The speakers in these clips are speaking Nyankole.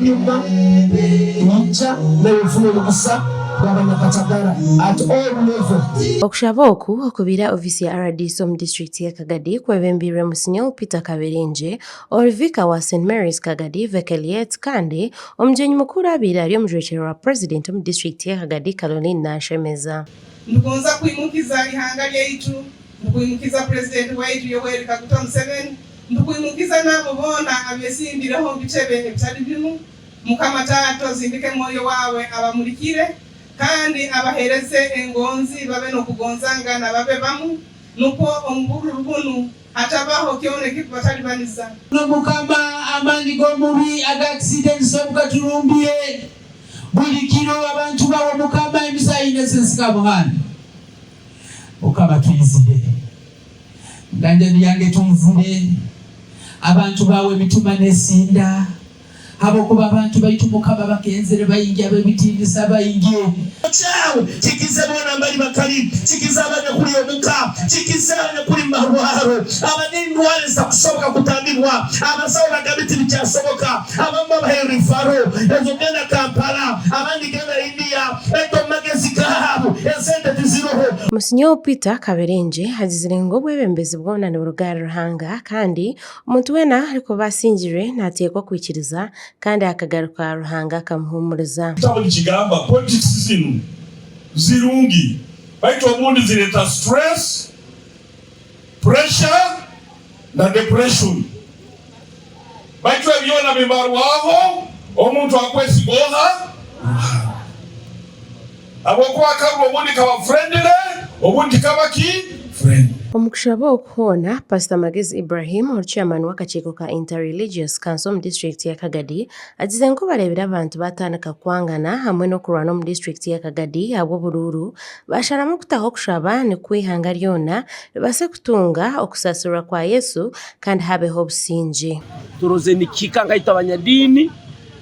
enyima, ija naiwe ofune omugisa gw'abanyakatagara at all level. Okushaba oku okubaire aha ofiisi ya rdc omu disiturikiti y'e Kagadi kwebembeirwe Musinyowu Peter Kaberengye, ori Vicar wa St Mary's Kagadi Vekeliet kandi omugyenyi mukuru abaire ari omujwekyerwa wa Purezidenti omu disiturikiti y'e Kagadi Caroline Nanshemeza. Nitugonza kwimukiza ihanga ryaitu, nitukwimukiza Purezidenti waitu Yoweri Kaguta Museveni, nitukwimukiza n'abo boona abesimbireho omu bitebe ebitari bimu. Mukama Taata ozindike Mwoyo waawe abamurikire kandi abahereze engonzi babe n'okugonzangana babe bamu nukwo omu bururu bunu hatabaho kyona ekikubatalibaniza. Mukama amaani g'omubi aga accidents obu gaturumbire buri kiro abantu bawe Mukama emisaayi neseseka muhanda Mukama twizire nganjani yange twizire abantu bawe emitima nesinda Habwokuba abantu baitu Mukama bakenzere baingi, ab'ebitiinisa baingi. Kyawe kikize boona mbali bakali, kikize abanyakuli omuka, kikize abanyakuli mu marwaro, abanendwara ezitakusoboka kutambibwa, abasaho bagambe tibikyasoboka, abamu babahe rifaro ezo genda Kampala, abandi genda India, baitu omu magezi gaabu esente tiziroho. Musinyowo Peter Kaberengye agizire ngu obwebembezi bwona niburuga ahari Ruhanga kandi Omuntu weena arikuba asingirwe naateekwa kwikiriza kandi akagaruka Ruhanga akamuhuumuriza. Ekitabo nikigamba politics zinu zirungi baitu obundi zireta stress, pressure na depression. Baitu ebi byona bimarwaho omuntu akwesiga oha? Ruhanga. Habwokuba akaruru obundi kaba friendly obundi tikaba ki? Friendly. Omu kushaba oku hoona, Pasita Magezi Ibrahim ori chairman w'akakiiko ka Inter-Religious Council omu disiturikiti ya Kagadi agize ngu kubareebire abantu baatandika kwangana hamwe n'okurwana omu disiturikiti ya Kagadi ahabw'oburuuru, baasharamu kutaho okushaba nikwo eihanga ryona ribaase kutunga okusaasirwa kwa Yesu kandi habeho obusingye. Turoze nikihika nkaitwe abanyadiini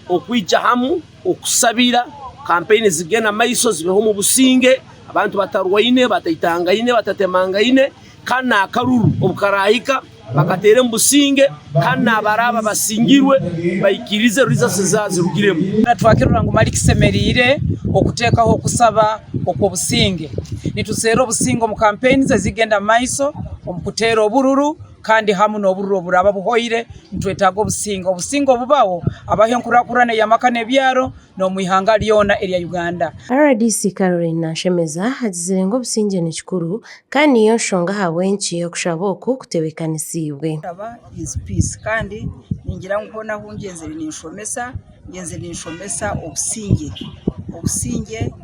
okwija hamu okusabira kampeyini zigenda maiso zibeho omu businge, abantu batarwaine, bataitangaine, batatemangaine kandi n'akaruru obu karahika bakateera omu businge kandi n'abaraaba basingirwe baikirize results ezaaba zirugiremu. Twakirora ngu mali kisemeriire okuteekaho okusaba okw'obusinge. Nituserra obusinge omu kampeyinizi ezigenda maiso omu kuteera obururu. Kandi hamu n'obururu oburaaba buhoire, nitwetaaga obusinge. Obusinge obubaho, habaho enkurakurana ey'amaka n'ebyaro n'omu ihanga lyona erya Uganda. Rdc Caroline Nanshemeza agizire ngu obusingye ni kikuru kandi niyo nshonga ahabw'enki okushaba oku kutebeekanisiibwe. Okushaba is peace kandi ningira ngu hoona ahu ngyenzire ninshomesa, ngyenzire ninshomesa obusingye. Obusingye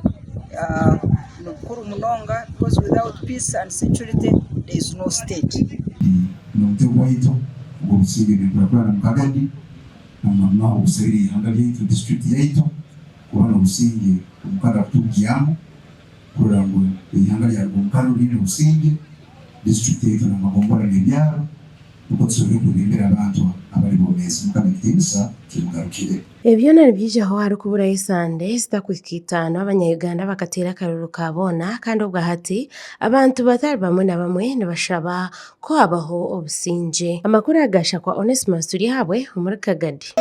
ni bukuru munonga because without peace and security there is no state. N'omutwe gwaitu ogw'obusingye n'enkurakurana omu Kagadi na muno muno ahabw'okusabira eihanga ryaitu, disiturikiti yaitu kuba n'obusingye omu karuru aku turikugyamu kurora ngu eihanga ryaruga omu karuru riine obusingye, disiturikiti yaitu n'amagombora n'ebyaro. Nukwo tusobole kwebembera abantu abali bomeezi. Mukama ekitiinisa kimugarukire. Ebi byona nibyijaho harikuburayo esande ezitakuhika itaano abanya-Uganda bakateera akaruru ka boona kandi obwa hati abantu batari bamwe na bamwe nibashaba ku habaho obusingye. Amakuru aga Shakwa Onesmus Turyahabwe omuri Kagadi.